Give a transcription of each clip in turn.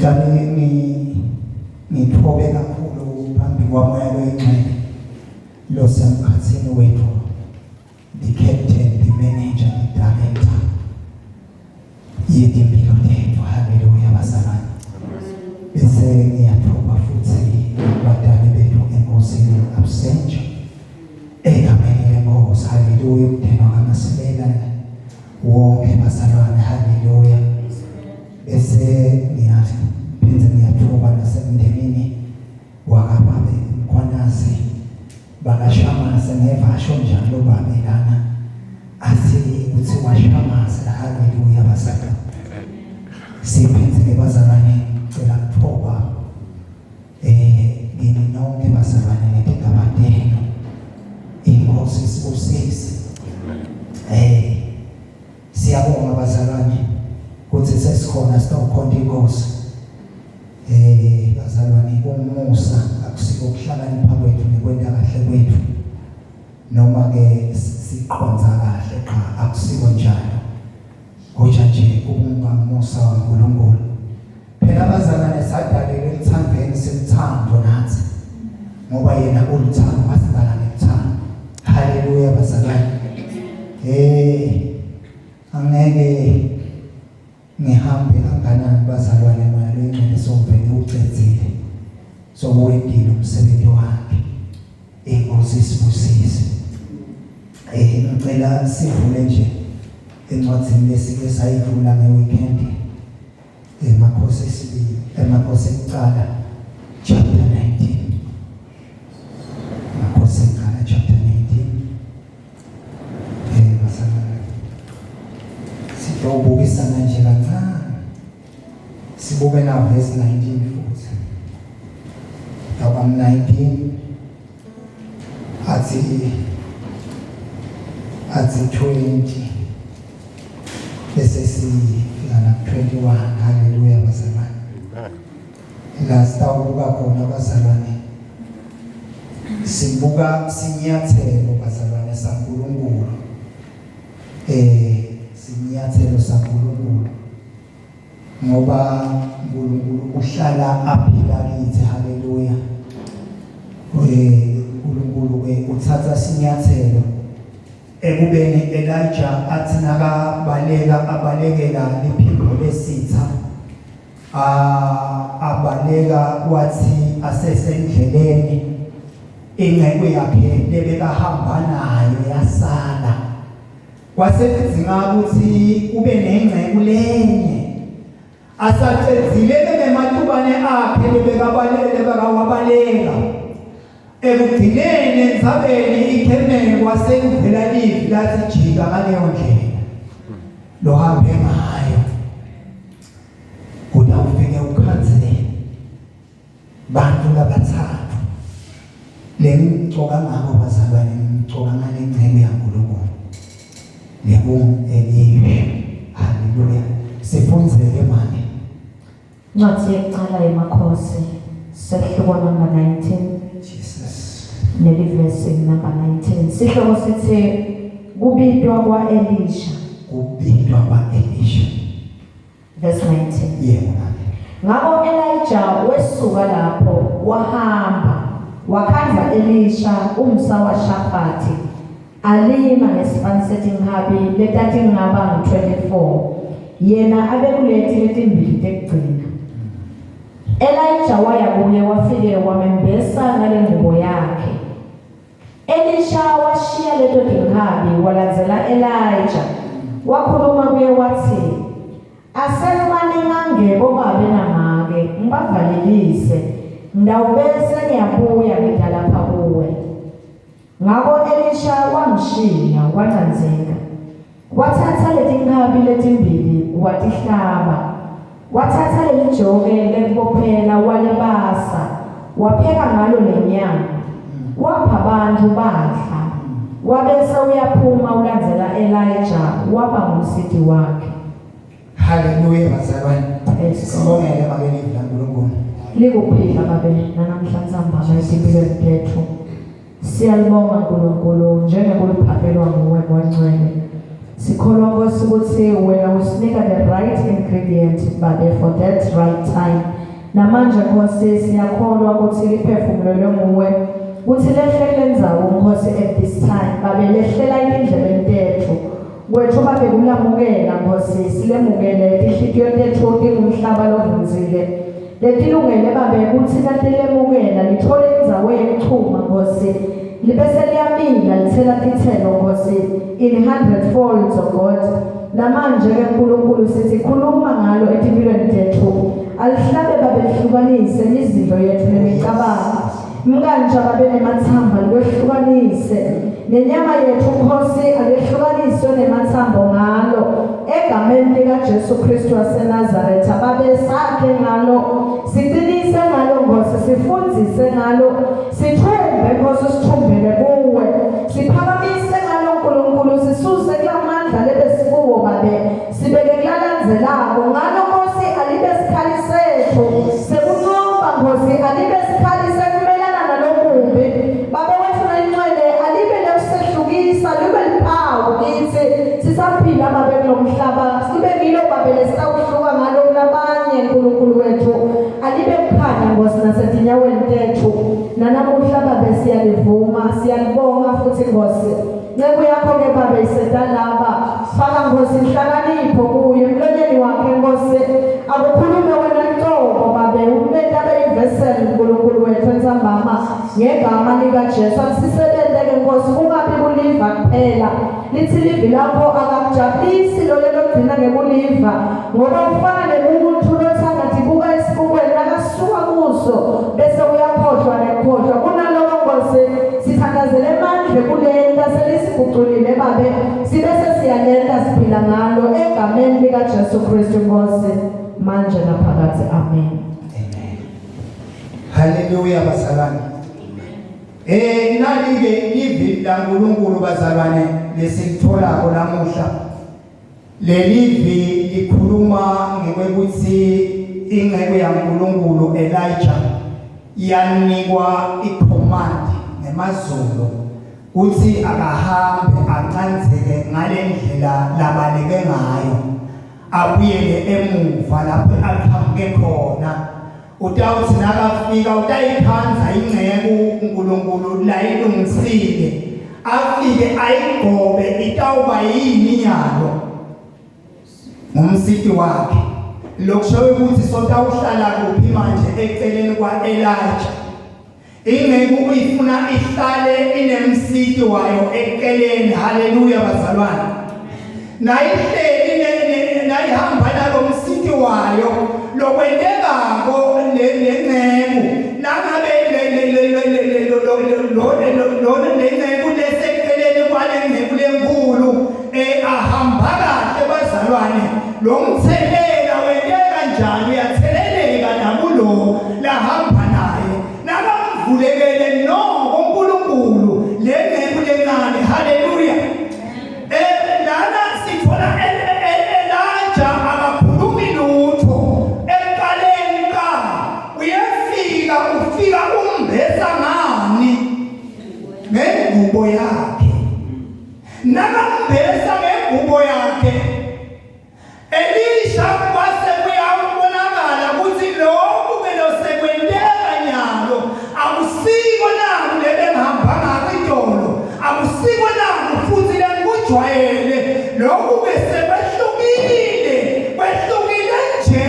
Ngiqale ngithobe kakhulu phambi kwaMoya loyiNgcwele losemkhathini wethu, the captain, the manager, the director yetimpilo tethu. Haleluya bazalwane. Bese ngiyathoba futhi kubadali bethu enkosini absenje egameni lenkosi. Haleluya. Umndeni wakaMasilela wonke bazalwane. Haleluya. Bese ngiyaphinde ngiyathoba nasemndenini wakababe Mkhwanazi bakaShamase, ngeva asho njalo babe lana athi ukuthi waShamase. Haleluya bazalwane. Siphinde ke bazalwane, cela kuthoba kini nonke bazalwane ngetigaba tenu. Inkosi isibusise. Siyabonga bazalwane ukuthi sesikhona sitawukhonta inkosi. Bazalwane, umusa akusiko ukuhlakanipha kwethu nekwenta kahle kwethu noma ke siqonza kahle, cha, akusiko njalo, kodwa nje ubungamusa waNkulunkulu. Phela bazalwane, sadalelwe elithandweni, simthando nathi ngoba yena uluthando, wasidala ngethando. Haleluya bazalwane. Angeke ngihambe kanganani bazalwane, moya loyingcwele sowuvele ucedzile, sowuwendile umsebenzi wakhe. Inkosi isibusise. Ngicela sivule nje encwadzini lesike sayivula ngeweekend, emakhosi esibili, emakhosi ekucala chapter 19, makhosi ekucala chapter 19. Bazalwane, sitawubukisana nje kancane, sibuke na verse 19 futhi. Tawuba 19 athi 20 bese sifika na 21. Haleluya bazalwane. La sitawubuka khona bazalwane, sibuka sinyathelo bazalwane saNkulunkulu, sinyathelo saNkulunkulu, ngoba uNkulunkulu uhlala aphila kithi. Haleluya. uNkulunkulu ke uthatha sinyathelo ekubeni Elijah athi nakabaleka abalekela liphimbo lesitha, abaleka, wathi asesendleleni inceku yakhe lebekahamba nayo yasala, kwasekudzinga ukuthi kube nengceku lenye. Asacedzile nematubane akhe lebekabalele bekawabaleka, ekugcineni entsabeni iKhemeni kwasekuvela livi lathi, "Jika ngaleyo ndlela lohambe ngayo, kodwa ufike ukhanzele bantu labathathu." Lengigcoka ngako bazalwane, ngigcoka ngale ngcebo yaNkulunkulu lekungu-Elisha. Haleluya. Sifundzeke manje. Incwadi yekucala yemakhosi, sehluko number 19. Jesus. Nelivesi number 19. Sihloko sithi kubitwa kwa-Elisha. Kubitwa kwa-Elisha. Verse 19. Yebo. Ngako Elijah wesuka lapho wahamba wakhandza Elisha umsa waShafati alima ngesifani setinkhabi letatingaba ngu-24, yena abekuleti letimbili tekugcina. Elijah waya kuye wafike wamembesa ngalengubo yakhe. Elisha washiya leto tinkhabi walandzela Elijah. Wakhuluma kuye watsi, "Asenimane ngange bobabe namake, ngibavalelise, ngitawubese ngiyabuya ngita lapha kuwe." Ngako Elisha wamshiya wancandzeka. Watsatsa letinkhabi letimbili watihlaba. Watsatsa lelijoke lekubophela walibasa, wapheka ngalo lenyama. Wapha bantfu badla. Wabese uyaphuma ulandzela Elijah waba ngumsiti wakhe. Haleluya bazalwane. Sibongele make livi laNkulunkulu. Likuphila babe nanamhla ntsambama etimpilweni tetfu. Siyalibonga Nkulunkulu njengekuliphakelwa nguwe Moya Ngcwele. Sikholwa Nkosi ukuthi wena usinika the right ingredient Babe for that right time. Namanje Nkosi siyakholwa ukuthi liphefumulelwe nguwe ukuthi lehle kule ndzawo Nkosi at this time Babe lehlela etindlebeni tethu. Kwethu Babe kulamukela Nkosi silemukele tinhlitiyo tethu tingumhlaba lovundzile. Letilungele Babe kutsi natilemukela lithole indzawo yekuchuma Nkosi libese liyamila lithela titselo Nkosi in hundred folds of God. Namanje ke Nkulunkulu sithi khuluma ngalo etimpilweni tethu alihlabe babe lihlukanise imizindlo yethu nemicabango mkantsha babe nemathamba likwehlukanise nenyama yethu Nkosi alehlukaniswe nemathambo ngalo egameni likaJesu Kristu waseNazaretha babe sakhe ngalo siqinise ngalo Nkosi sifundzise ngalo sithumbe Nkosi sithumbele kuwe siphakamise ngalo Nkulunkulu sisuse kulamandla lebesikuwo babe sibeke kulalandzelako ngalo Nkosi alibe sikhali sethu sekunqoba Nkosi alibe sikhali sekumelana nalokubi Baba wethu longcwele alibe lokusehlukisa libe liphawu kithi sisaphila babe kulomhlaba sibe ngilo babe lesitawuhluka ngalo kulabanye Nkulunkulu wethu alibe kukhanya Nkosi nasetinyaweni tethu nanamuhla babe siyalivuma siyalibonga futhi Nkosi Nceku yakho-ke babe isetalaba faka Nkosi inhlakanipho kuye emlonyeni wakhe Nkosi akukhulume wena lucobo babe umente abe yivesel Nkulunkulu wethu entsambama ngegama likaJesu asisebenze-ke Nkosi kungabi kuliva kuphela lithi livi lakho akakujabulisi loyo logcina ngekuliva ngoba ufana nemuntu lothanda tibuka esibukweni nakasuka kuso bese uyakhohlwa nekukhohlwa kunaloko Nkosi sithandazele emandla kulenta selisiguculile babe sibe sesiyalenta siphila ngalo egameni likaJesu Kristu Nkosi manje naphakathi amen. Amen. Haleluya bazalwane. Eh nali ke ivi laNkulunkulu bazalwane lesilitholako namuhla. Lelivi likhuluma ngekwekuthi inceku yaNkulunkulu Elijah yanikwa icommand ngemazulu kuthi akahambe ancandzeke ngalendlela labaleke ngayo abuyele emuva lapho aqhamuke khona utawuthi nakafika utayikhandza inceku uNkulunkulu layilungisile afike ayigobe itawuba yini nyalo ngumsiti wakhe lokusho ukuthi sotawuhlala kuphi manje eceleni kwaElijah inceku uyifuna ihlale inemsiti wayo eceleni haleluya bazalwane nayihleli nayihamba nalomsiti wayo lokwentekako lenceku nangabe lenceku leseceleni kwalenceku lenkulu eh ahamba kahle bazalwane lo mthelela wenteka njani uyatheleleka nakulo lahamba naye nakamvulekele noko uNkulunkulu le nceku lencane haleluya eh lana sithola Elijah akakhulumi lutho eqaleni ka uyefika ufika umbesa ngani ngengubo yakhe Nakambesa ngengubo yakhe Elisha kwase kuyabonakala ukuthi lokhu belosekwenteka nyalo akusiko naku lebengihamba ngako itolo akusiko naku futhi lengikujwayele lokhu besekwehlukile kwehlukile nje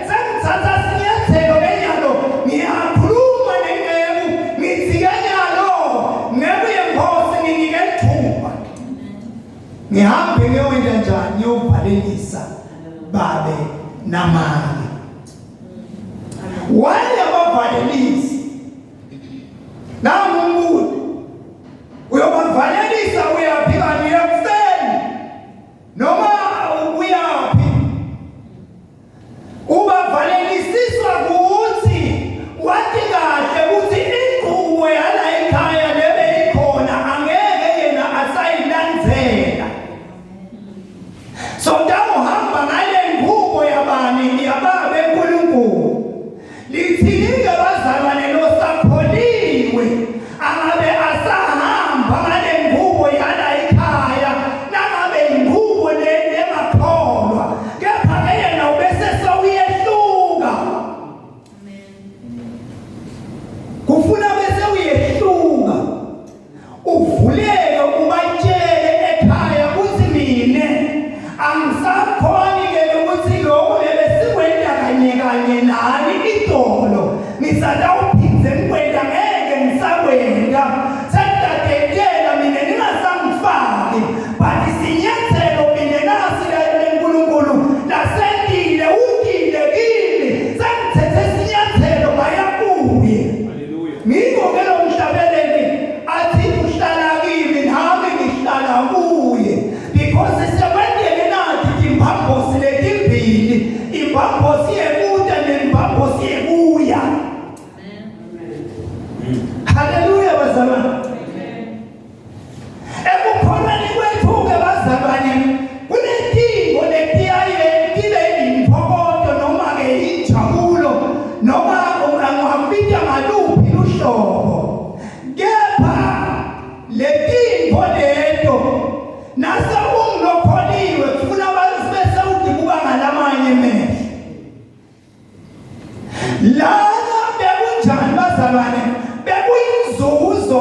sengithatha sinyathelo kenyalo ngiyakhuluma nenceku ngithi kenyalo Nceku yenkosi nginike ithuba. Ngihambe ngiyowenta njani ngiyovalelisa babe namake. Why abavalelisi? Nangu umbuzo. Uyobavalelisa uyaphi kani ekufeni? Noma uyaphi? Ubavalelisiswa kuthi wathi kahle ukuthi inqubo yala ekhaya lebe ikhona angeke yena asayilandzela. So tawuhamba ngale nqubo yabani yababe uNkulunkulu. Lithini-ke bazalwane losakholiwe? Lana bekunjani bazalwane? Bekuyinzuzo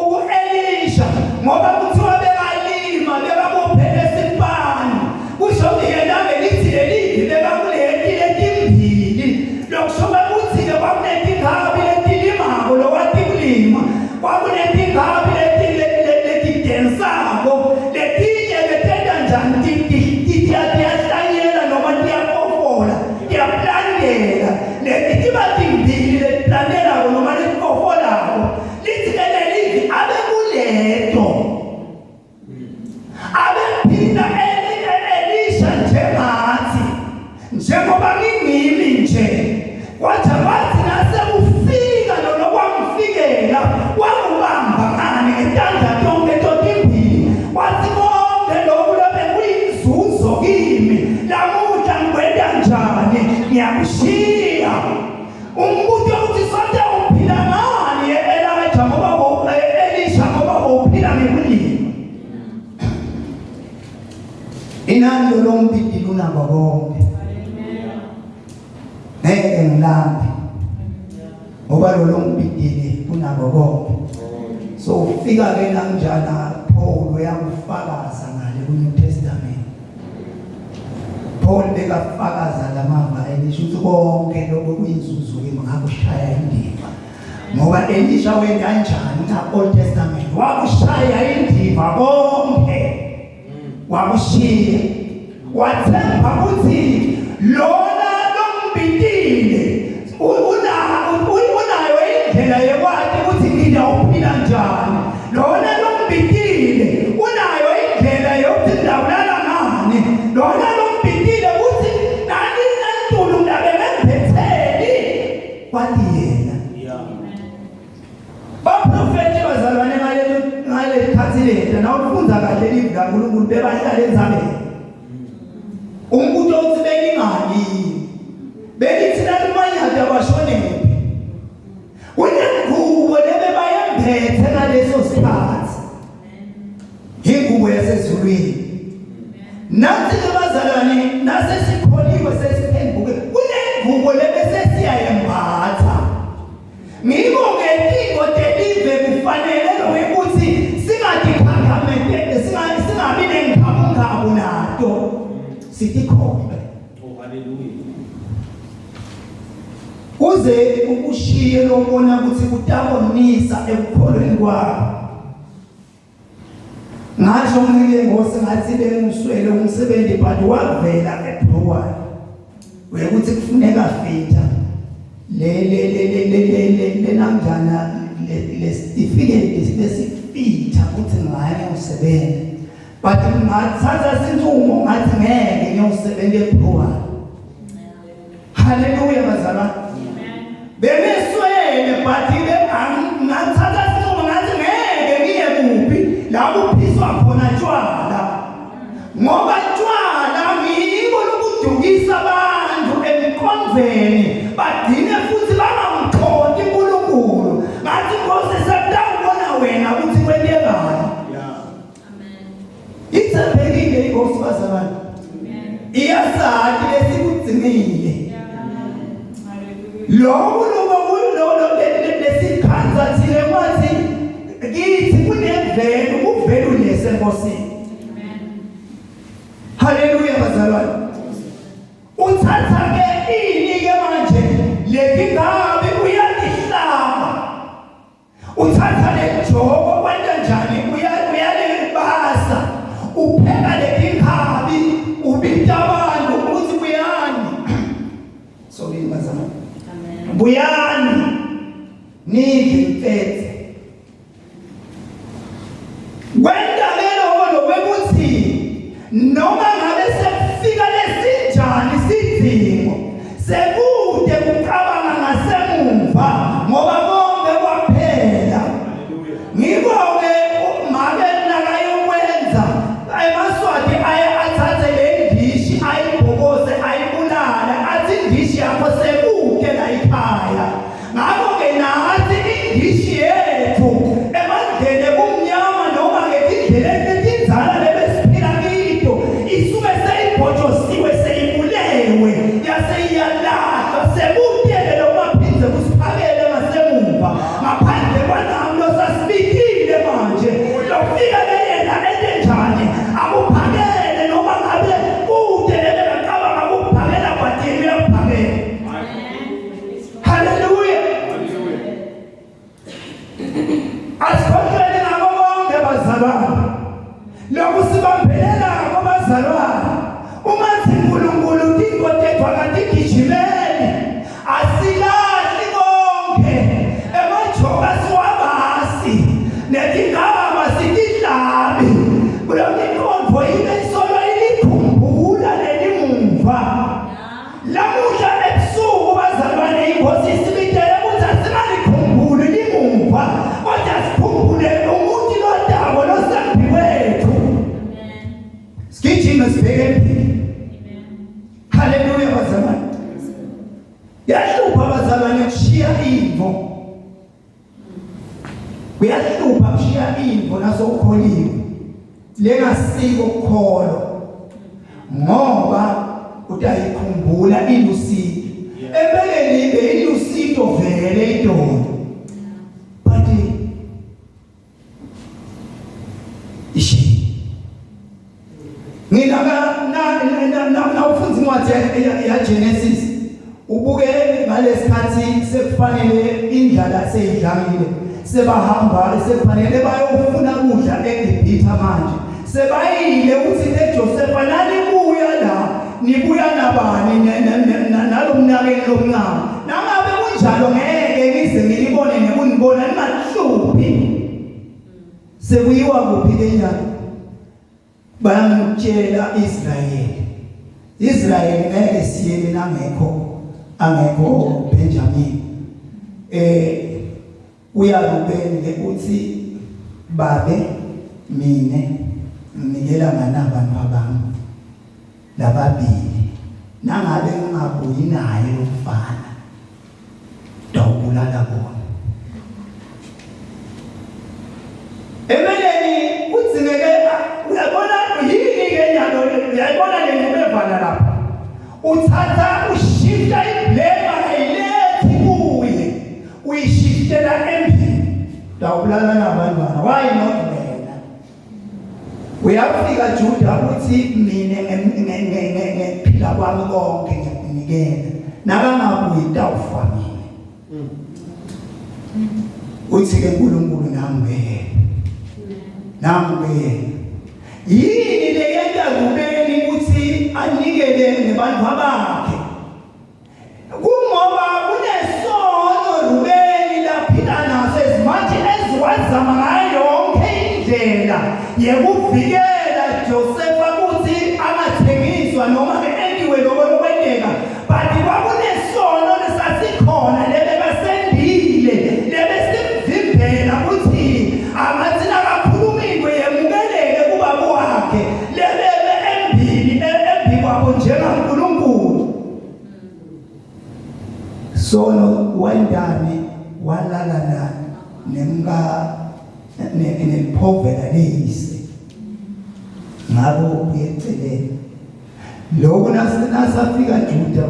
ku-Elisha ngoba kuthiwa bekalima bekabophele esipani. Kusho ukuthi yena ngelithi lelivi bekakuleti letimbili. Lokusho ukuthi-ke kwakunetikhabi letilimako lowati kulima. Kwakunetikhabi letidensako. Letinye betenta njani? Tiyahlanyela noma tiyakofola. Tiyaplantela. Leti tiba timbili letiplantelako noma letikofolako. Lithi-ke lelivi abe kuleto. Abephila Elisha njengathi njengoba ngingimi nje kwathi kwathi nasekufika lolo kwamfikela wakubamba ngani ngetandla tonke totimbili wathi konke lokhu lobe kuyinzuzo kimi lamuhla ngikwenta njani ngiyakushiya Umbuto uthi sonke uphila ngani Elijah ngoba Elisha ngoba uphila ngekulima. Inani lolombili lunako konke. Ngeke ngilambe. Ngoba lolombili unako konke. So ufika ke nanjana Paul uyakufakaza ngale ku New Testament. Paul bekafakaza lamava Elisha ukuthi konke lokho kuyinzuzo kimi ngakushaya indiva ngoba Elisha wenta kanjani na Old Testament wakushaya indiva konke wakushiya wathemba ukuthi lona lombitile unayo indlela yekwati ukuthi ngina uphila njani lona lombitile unayo indlela yokuthi ngidawulala ngani lona lombitile ukuthi nani nantulu ngabe ngembetheni kwathi yena baprofeti bazalwane ngaleli khathi leta nawufunda kahle livi laNkulunkulu bebahlala enzabeni umbuto uthi beningani benithi nalimanyata bashonephi Kunengubo lebebayembethe ngaleso sikhathi. Ingubo yasezulwini. Nathi ke bazalwane nase sikholiwe sesiphenduke kunengubo lebese siyayembatha. Ngiko ke tingo telive kufanele lokuthi singatikhakamete singabi nenkhabunkhabu nato sitikhombe. Oh, hallelujah. Kuze ukushiye lobona ukuthi kutakonisa ekukholweni kwakho. Ngasho ngike Nkosi ngathi bengiswele umsebenzi but wavela eBrewery. Uyekuthi kufuneka fitha le le le le le le le lenanjana le le certificate lesifitha ukuthi ngaye usebenza. But ngathatha isinqumo ngathi ngeke ngiyosebenza eBrewery. Haleluya bazalwane. Bebeswele but ngathatha isinqumo ngathi ngeke ngiye kuphi la kuphiswa khona tshwala. Ngoba tshwala ngibo lokudukisa abantu emqondweni bagcine futhi bangamtholi uNkulunkulu. Ngathi Nkosi sekutawubona wena ukuthi kwentekani. Ithembekile inkosi bazalwane. Iyasathi lesikugcinile. Lokhu lokhu lolo lesikhanza thina kwathi kithi kunemvelo kuvelu lesenkosini. Haleluya bazalwane. Uthatha ke ini ke manje letingabi uyalihlaba. Uthatha lejoko kwenta njani uyalibasa upheka letinkhabi ubita abantu ukuthi buyani sorry bazalwane buyani nidle mfethu Kwenta ke loko lokwekuthi noma ngabe sekufika lesinjani sidzingo sekude kucabanga ngasemuva ngoba konke kwaphela. Ngiko-ke make nakayokwenza emaSwati aye athathe le ndishi ayibhokoze ayibulale athi indishi yakho sekude la ekhaya. Ngakho-ke nathi indishi yethu emandleni ebumnyama noma ngetindleleni letindzala lebesiphila kito isuke seyibhotshosiwe seyibulewe yase iyalahlwa. Sekutele lokubaphindze kusiphakele ngasemuva ngaphandle kwanami losasibikile manje lofika ke yena ente njani akuphakele noma ngabe kude lebekacabanga ukuphakela but yena uyakuphakela. Haleluya. Asikhohlweni ngako konke bazalwane. Lokhu sibambelelako bazalwane. Ungathi uNkulunkulu tinto tethu akatigijimeli. Asilahli konke. Emajoka siwabasi. Netingaba sitihlabi. Kulo miqondo ibe isolo ilikhumbula lelimuva. Lamuhla ebusuku bazalwane inkosi isibitele ukuthi asingalikhumbuli limuva kodwa sikhumbule umuntu lodako losembi kwethu. Sigijime sibheke empini. Haleluya bazalwane. Yahlupha bazalwane kushiya imvo. Kuyahlupha kushiya imvo nasowukholiwe. Lengasiko ukukholwa. Ngoba utayikhumbula ilusito. Empeleni ibe ilusito vele idolo. But ishi Ngina na na na ufunda incwadi ya Genesis ubuke ngalesikhathi sekufanele indlala seyidlangile sebahamba sekufanele bayofuna kudla eGibhithe manje sebayile uthi leJosefa nanibuya la nibuya nabani nalomnakeni lomncane nangabe kunjalo ngeke ngize ngilibone nekunibona ningahluphi sekuyiwa kuphi ke nyalo Bayamtshela Israyeli. Israyeli ngeke siyele nangekho angekho Benjamin. Eh uyaRubeni ke uthi babe mine nginikela nganabantu abami lababili nangabe ngingabuyi naye lomfana Dawubulala bona. Emeleni kudzingeke uyabona yini ke nyalo uyayibona le nqubevana lapha. Uthatha ushifta iblame akayilethi kuye. Uyishiftela endlini. Dawubulala nabantwana. Why not wena? Uyafika Juda uthi mina ngephila kwami konke ngiyakunikela. Nakangabuyi tawufa mina. Uthi ke uNkulunkulu nami ke. Nami ke. Yini leyenta Rubeni ukuthi anikele ngebantu bakhe? Kungoba kunesono Rubeni laphila naso as much as wazama ngayo yonke indlela yekuvikela Josefa ukuthi angathengiswa noma ke anyway lokho lokwenteka but kwakunesono lesasikhona lebebasendile lebesimvimbela ukuthi angathi nakakhuluma into yemukeleke kubaba wakhe lebebe embili embi kwabo njengaNkulunkulu Sono wayindani walala na nemka neliphovela leyise ngako uyeceleni lokhu nasafika Juda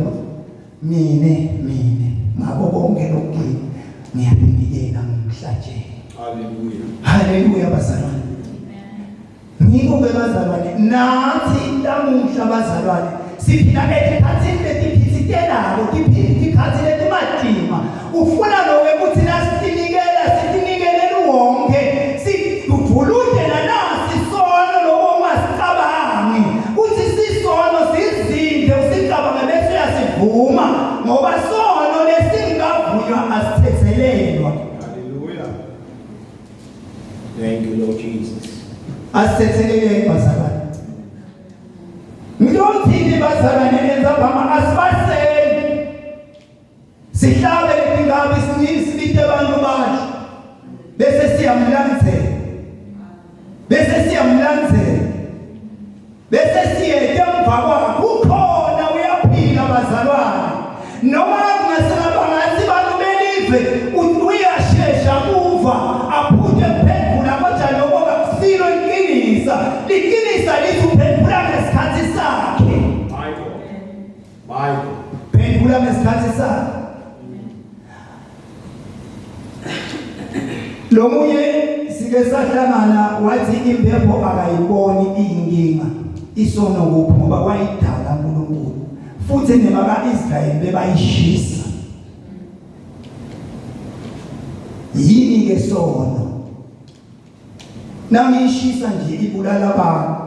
mine mine ngako konke lokhu ngiyakunikela ngomhlatshelo haleluya haleluya bazalwane Ngikho-ke bazalwane, nathi lamuhla bazalwane siphila etikhathini letiphitsitelako, tikhathi letimatima. Ufuna loke ukuthi nasitinikela sitinikelele wonke, sidudulute nanasi isono loko ungasicabangi ukuthi sisono sizinde usicabange bese uyasivuma ngoba sono lesingavunywa asithethelelwa. Hallelujah. Thank you, Lord Jesus. Asithetheleleni bazalwane. Ngiyothini bazalwane entsambama asibaseni. Sihlabe letingabi sibite abantu badle. Bese siyamlandzela. Bese siyamlandzela. Bese siyete emva kwakhe ukhona uyaphila bazalwane. Noma kungasengabangathi bantu belive uyashesha kuva aphuthe kuphendula kodwa lokho kakusilo iqinisa. Liqinisa lithi uphendula ngesikhathi sakhe. My God. My God. Phendula ngesikhathi ngesikhathi sakhe. Lomunye sike sahlangana wathi impepho akayiboni iyinkinga isono kuphi ngoba wayidala uNkulunkulu futhi nebaka-Israyeli bebayishisa. Yini ke sono? Nangiyishisa nje ibulala abantu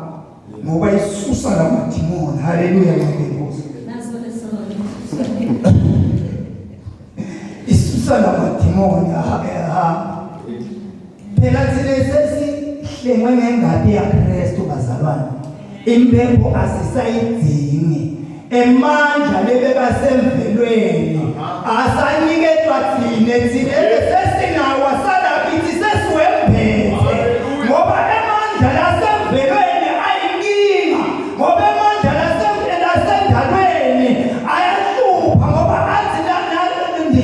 ngoba isusa lamadimoni. Haleluya nkosi. Naso lesono. Isusa lamadimoni ha. Phela thina sesihlengwe ngengati yaKristu bazalwane. Impepho asisayidingi. Emandla lebekasemvelweni asaniketwa thina thina sesinawo asalakithi sesiwembethe ngoba emandla lasemvelweni ayinkinga ngoba emandla lasendalweni ayahlupha ngoba athi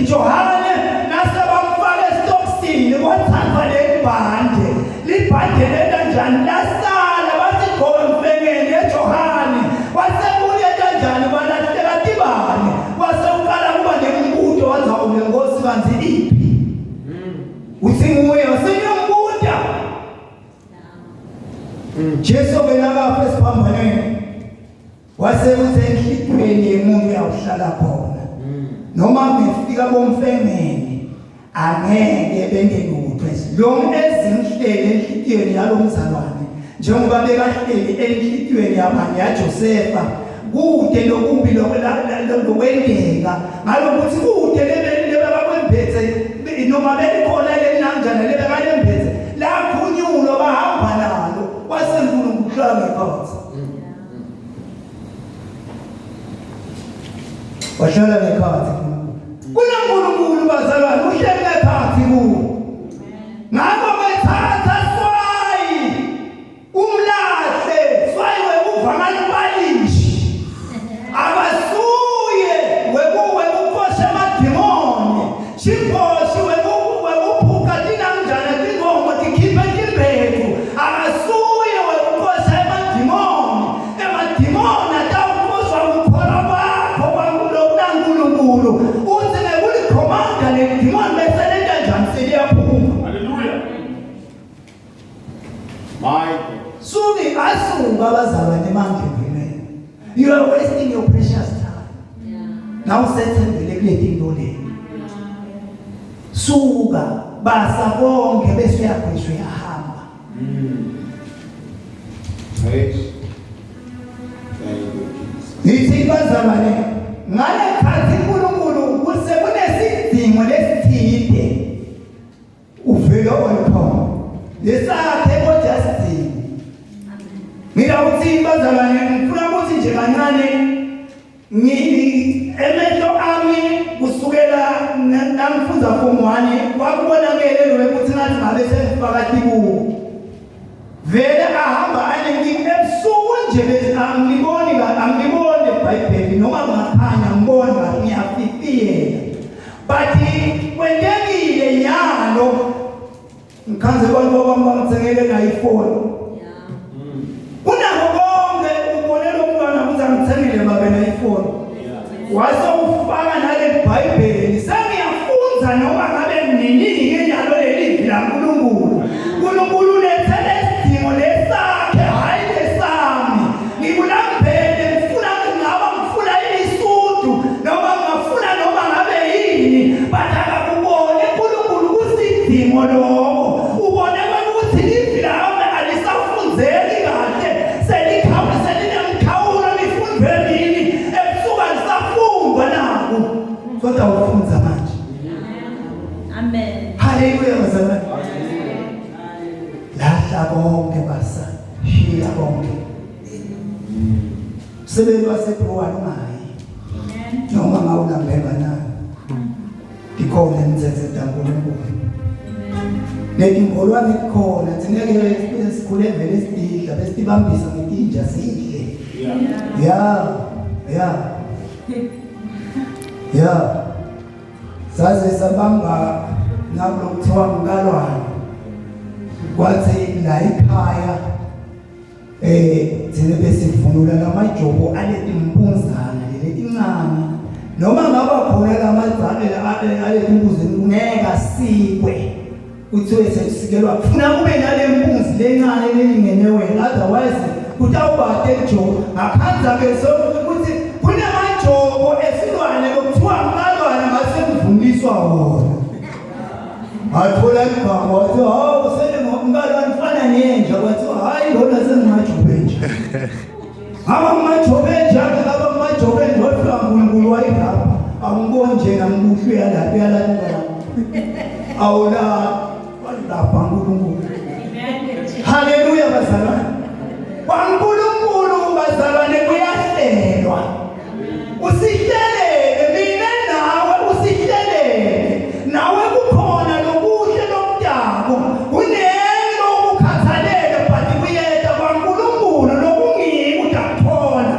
Johane nasebamfaka esitokisini kwathathwa lelibhande libhande lenta njani lasala bathi gqoka mfengeni eJohane kwasekuye kanjani balahleka tibane kwase uqala kuba nemibuto wathi awu le nkosi kanti iphi uthi nguye useyombuta Jesu ke nakafa esiphambanweni wase uthi enhlitweni yemuntu uyawuhlala khona noma ngifika bomfengeni angeke bente lutho lo ezinhlele enhlitiyweni yalomzalwane njengoba bekahleli enhlitiyweni yabani yaJosefa kude lokubi lokwendeka ngalokuthi kude lebebakwembethe noma belikhona lelinanjana lebekalembethe lakhunyulwa bahamba nalo kwase uNkulunkulu hlala ngekhathi wahlala ngekhathi kunaNkulunkulu bazalwane uhleli ngekhathi kuwo ngakho bethatha swayi umlahle swayi wekuvakala ipalishi abasuye wekuqosha amadimoni shiphoshi wekuphuka tinanjana tingomo tikhiphe timbethu akasuye wekuqosha emadimoni emadimoni atawuqoshwa kukholwa kwakho kwaNkulunkulu uthi ngekulikhomanda lelidimoni bese lenta njani seliyaphuma Hallelujah. My God. Suki asuka abazalwane emandleni you are wasting your precious time Yeah. now usethembele kule tinto le suka basa konke bese uyakhwesha uyahamba Praise. Thank you, Jesus. ngithi bazalwane ngale khathi uNkulunkulu kuse kunesidingo lesithide uvele olukhona lesakhe kodwa sidingo ngiyawuthi bazalwane ngifuna ukuthi nje kancane ngi emehlo ami kusukela nangifunda form 1 kwakubonakele lo ukuthi ngathi ngabe sengifaka tibuko vele ahamba anenkinga ebusuku nje bese angiboni angiboni eBhayibheli noma kungakhanya ngibona kahle ngiyafifiyela but kwentekile nyalo ngikhanze abantu bami bangithengele na ifoni Yeah. kunako konke ubone lo mntwana ukuthi angithengele babe na ifoni wase ufaka nale Bhayibheli sengiyafunza noma ngabe nini-ke nyalo leli laNkulunkulu uNkulunkulu ulethe lesidingo lesakhe hayi lesami ngikulambele ngifuna ngingaba ngifuna ilisudu noma ngingafuna noma ngabe yini but akakubone uNkulunkulu kusidingo lokho ubone ukuthi livi lami alisafunzeki kahle selikhawula selinemkhawulo lifundwe nini ebusuku alisafundwa naku kodwa ufunza manje Amen. haleluya bazalwane lahla konke basa shiya konke umsebenzi waseBruwani ungayi noma ngawulambeka na ikhona imithetho kaNkulunkulu letingolwane kukhona thina ke sikhule vele sidla besibambisa ngetinja sidle Yeah. ya ya ya saze sabamba nabo kuthiwa mkalwane kwathi la ekhaya eh thina besivunula lamajobo aletimpunzana leletincane Noma ngaba khona lamadzane aletimbuzi ngeke asikwe. Kuthiwe sekusikelwa kufuna kube nale mpunzi lencane lelingene wena otherwise kutawuba tejobo. Ngakhanza ke sokuthi kunemajobo esilwane lokuthiwa mkalwane ngase kuvuniswa wona. Wathola igama wathi hawu sele ngomkalwane ufana nenja kwathiwa hayi lona sengimajobe nje. Ngaba ngimajobe nje ngaba ngimajobe nje wafika uNkulunkulu wayilapha. Angiboni nje ngambuhlu yalapha yalapha. Awula walapha uNkulunkulu. Haleluya bazalwane. KwaNkulunkulu bazalwane kuyahlelwa. Usihlelele mina nawe usihlelele. Nawe kukhona lokuhle lokudako. Kunengi lokukhathalele but kuyeta kwaNkulunkulu lokungiko utakuthola.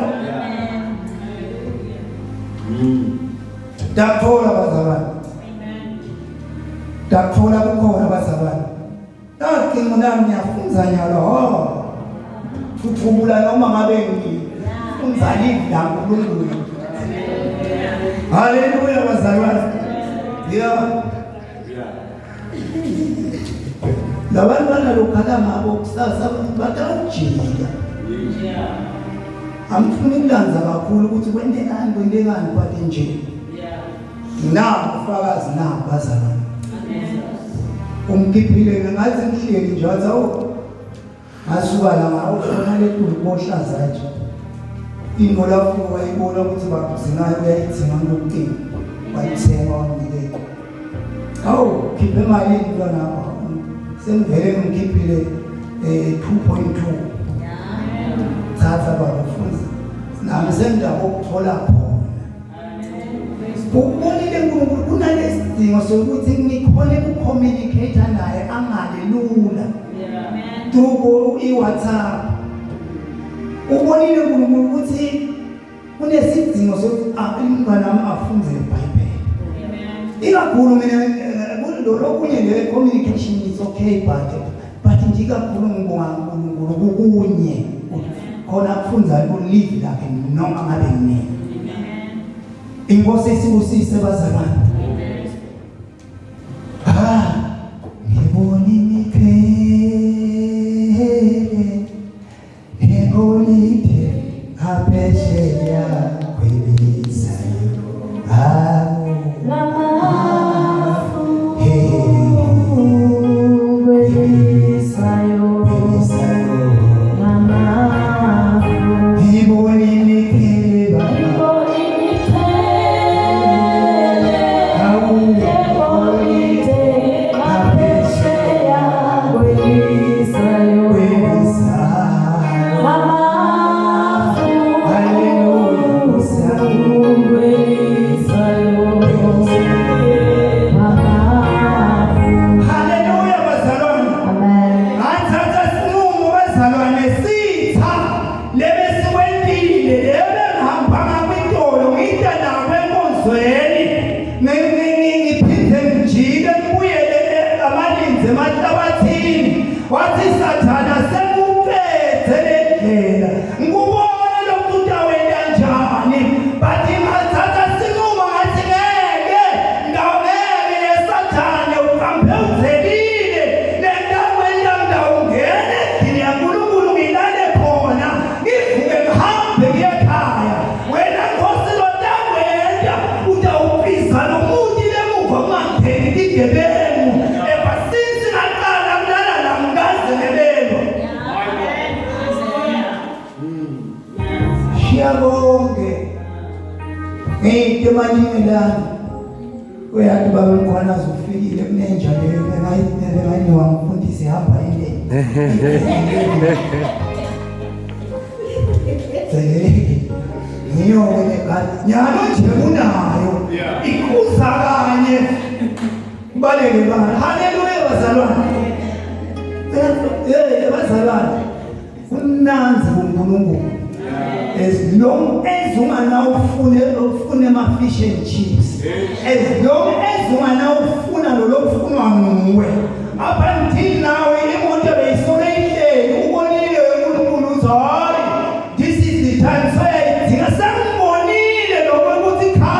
Takuthola bazalwane. Takuthola kukhona bazalwane. Nacingo nami ngiyafunza nyalo ho. Thuthubula noma ngabe ngifunza livi laNkulunkulu. Haleluya bazalwane. Yeah. Labantwana lokhala ngabo kusasa batawujika. Angifuni ukulanza kakhulu ukuthi kwentekani kwentekani but nje. Nabo ufakazi nabo bazalwane. Umkhiphile ngathi ngihleli nje wathi awu ngasuka la ngawushona letulu kohlaza nje. Into lafika wayibona ukuthi bakuzinayo uyayidzinga ngokucinga. Wayithenga wamnikela. Awu khiphe imali mntwana sengivele ngikhiphile eh 2.2. Thatha baba mfundisi. Nami sengidaba ukuthola khona. Ukubonile uNkulunkulu kunalesidingo sokuthi ngikhone ukucommunicate naye angale lula. Through iWhatsApp. Ubonile uNkulunkulu ukuthi kunesidingo sokuthi ah, umngane wami afunde iBhayibheli. Ikakhulu mina eh, lokunye le communication is okay but but nje ikakhulu ngibonga uNkulunkulu kukunye khona kufunza live lakhe noma ngabe nini. Inkosi isibusise bazalwane. Ah, ngibona imiqhele egolide ngaphesheya kwemizayo. Awu. Namafu Hey. kwelisayo Kwemizayo. namafu Ngibona imiqhele baba. ngibona imiqhele Awu. egolide ngaphesheya kwelisayo Kwemizayo. namafu Hallelujah. kwelisayo namafu. Haleluya bazalwane. Amen. Ngathatha isinqumo bazalwane sitha lebesikwentile lebe ngihambanga kwitolo ngita nako enkonzweni ngiphinde ngijike ngibuyele amalinzi emahlabathini wathi sathana sekuqedze le ndlela ngikubona lokhu utawenta njani but ngathatha isinqumo ngathi ngeke ndawungeke yesathane uqambe udzelile lendaweni ndawungena endlini yaNkulunkulu ngilale khona ngivuke ngihambe ngiye ekhaya wena nkosi lotakwenta utawubiza nomuntu lemuva kungangeni tigebengu ever since ngaqala kulala la ngikaze ngebelwa shiya konke ngiyinto emaningi uyathi baba mkhwanazi ufikile kunenja leyo bengayinikwa ngumfundisi ihamba indeni ngiyo-ke legadi nyalo nje kunayo ikhuza kanye kubaleke bana haleluya bazalwane eh bazalwane kumnanzi kuNkulunkulu as long as unganawufune ufune ama fish and chips as long as unganawufuna lo lokufunwa nguwe up until now imoto beyisole ihleli ubonile uNkulunkulu uthi hayi this is the time soyayidinga sengibonile lokho ukuthi cha.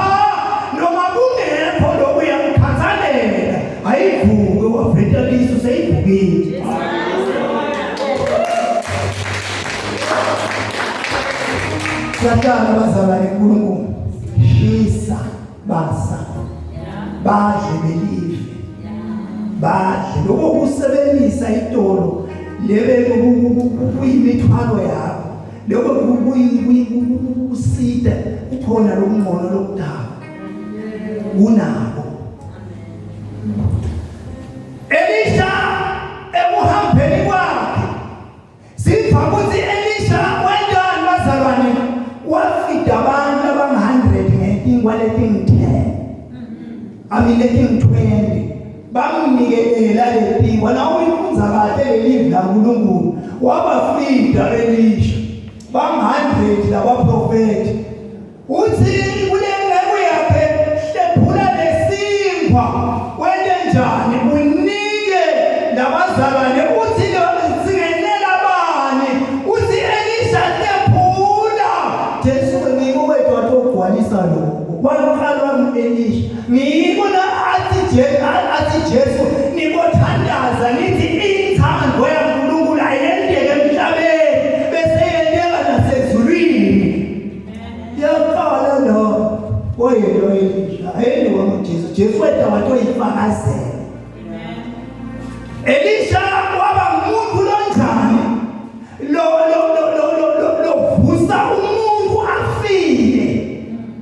kimi. Siyahlala bazalwane uNkulunkulu. Shisa basa. Badle belive. Badle lokho kusebenzisa itolo lebe kuyimithwalo yakho. Lokho kuyikusida kukhona lokungcono lokudala. Kunabo. Elisha ekuhambeni kwakhe Siva ukuthi Elisha wentani bazalwane wafida abantu abang-100 ngetinkwa letingu-10 I mean letingu-20 bamnikelela letinkwa na uyifunza kahle lelivi laNkulunkulu wabafida Elisha bang-100 labaprofethi Uthi kule nceku yakhe hlephula lesinkwa wente njani unike labazalwane uthi singenela bani uthi Elisha hlephula Jesu ngiko wethu watogcwalisa lokho kwaqalwa ngu-Elisha ngiko na athi Jesu athi Jesu nibothandaza nithi inthando yaNkulunkulu ayendeke emhlabeni bese yenteka nasezulwini Yaqala lo oyelo Elisha ayeni wangu Jesu Jesu weta watoyifakazela Elisha waba ngumuntu lonjani lo lo lo lo lo lo lovusa umuntu afile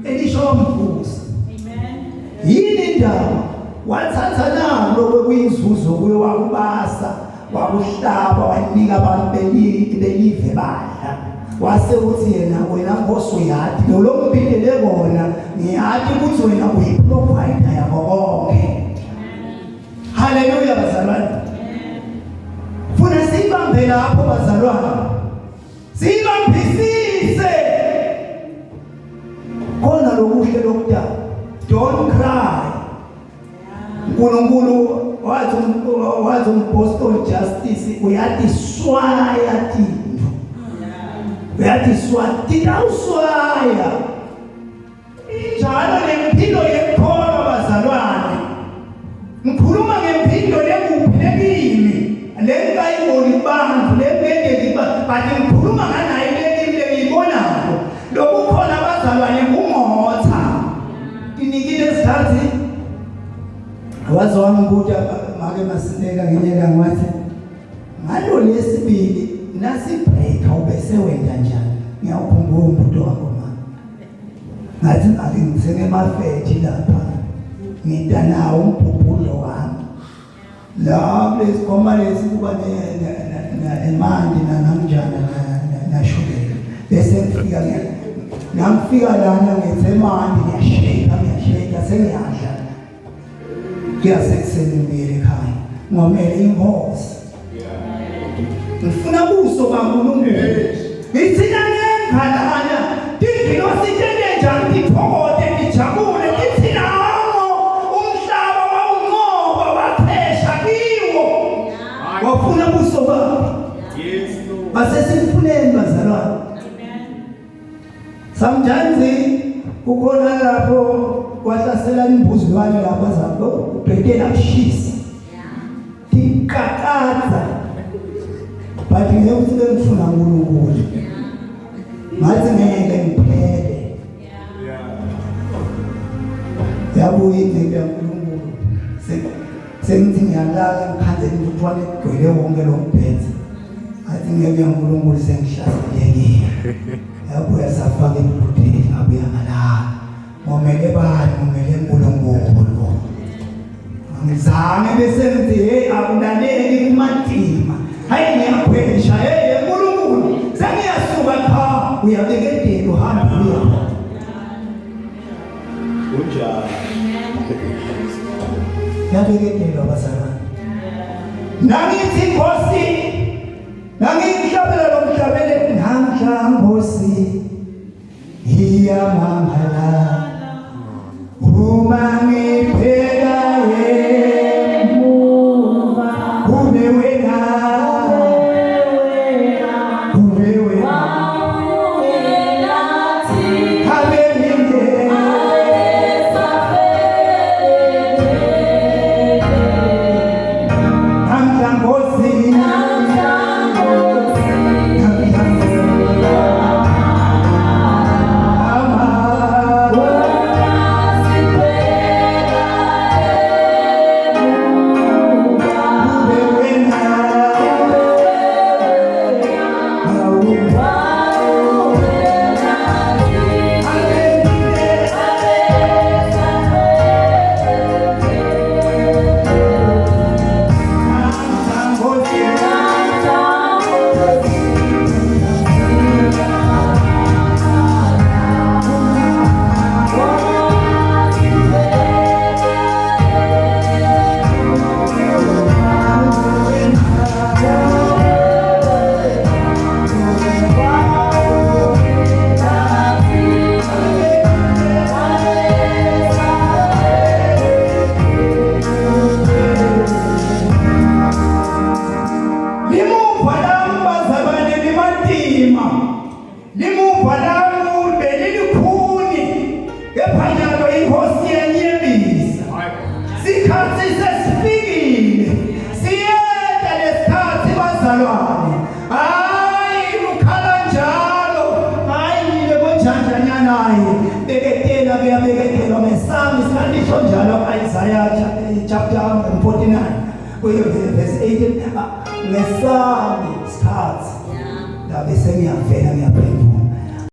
Elisha wamvusa Amen yini indaba wathatha nalo kwekuyinzuzo kuye wakubasa wakuhlaba wanika abantu belive badla wase uthi yena wena nkosi uyati lo lombidele kona ngiyati ukuthi wena uyiprovider yabo konke haleluya bazalwane funa siyibambe lapho bazalwane siyibambisise khona lokuhle lokudala don't cry uNkulunkulu wathi wathi umpostoli Justice uyatiswaya tintfo uyatiswaya titawuswaya injalo nempilo yekukholwa bazalwane ngikhuluma ngempilo lekuphi lekimi lengikayiboni kubantu lengingeke but ngikhuluma nganayo lekimi lengiyibonako lokukhona bazalwane ngumotha Tinikile isikhathi waze wangibuta make masineka ngenye ilanga wathi ngalo lesibili nasibreaker ubese wenda njani ngiyawukhumbula umbuto wakho mama ngathi ake ngithenge emafethi lapha ngidanawo umbhubhulo wami la kulesikhwama lesi kuba emanti nanamnjana nashukela bese ngifika ngangifika lana ngethe emanti ngiyasheka ngiyasheka sengiyadla kuyasekuseni ngibuyele ekhaya ngomele inkosi ngifuna buso baNkulunkulu ngithina nenghalana tingilosi tente njani tithokote tijabule tithina amo umhlaba wawunqoba waphesha kiwo wafuna buso bakhe Yes, Lord. basesimfuneni bazalwane sometimes kukhona lapho kwahlasela imbuzulwane lapho zabo ubhekela kushisa tiqaqatha but ngeke ukuthi bengifuna uNkulunkulu ngathi ngeke ngiphele yabuya inceku yaNkulunkulu sengithi ngiyalala ngikhandle intuthwane igcwele wonke lo mbhedze athi ngeke yaNkulunkulu sengihlaselekile yabuya safaka intuthu ngabuya ngalala ngomele bani ngomele uNkulunkulu angizange bese ngithi hey akulaleki kumatima hayi ngiyakhwesha hey uNkulunkulu sengiyasuka cha uyabekedela uhamba uya Kunjalo. Yabekedelwa bazalwane nangithi Nkosi nangihlabela lo mhlabele namhla Nkosi Ngiyamangala uma ngibheka emuva kube wena kube wena habe ngine namhla Nkosi naye beketela kuyabeketelwa ngesami singanisho njalo Isaiah chapter 49 kuyo verse 18 ah, ngesami isikhathi Yeah. ndabe sengiyavela ngiyaphendula.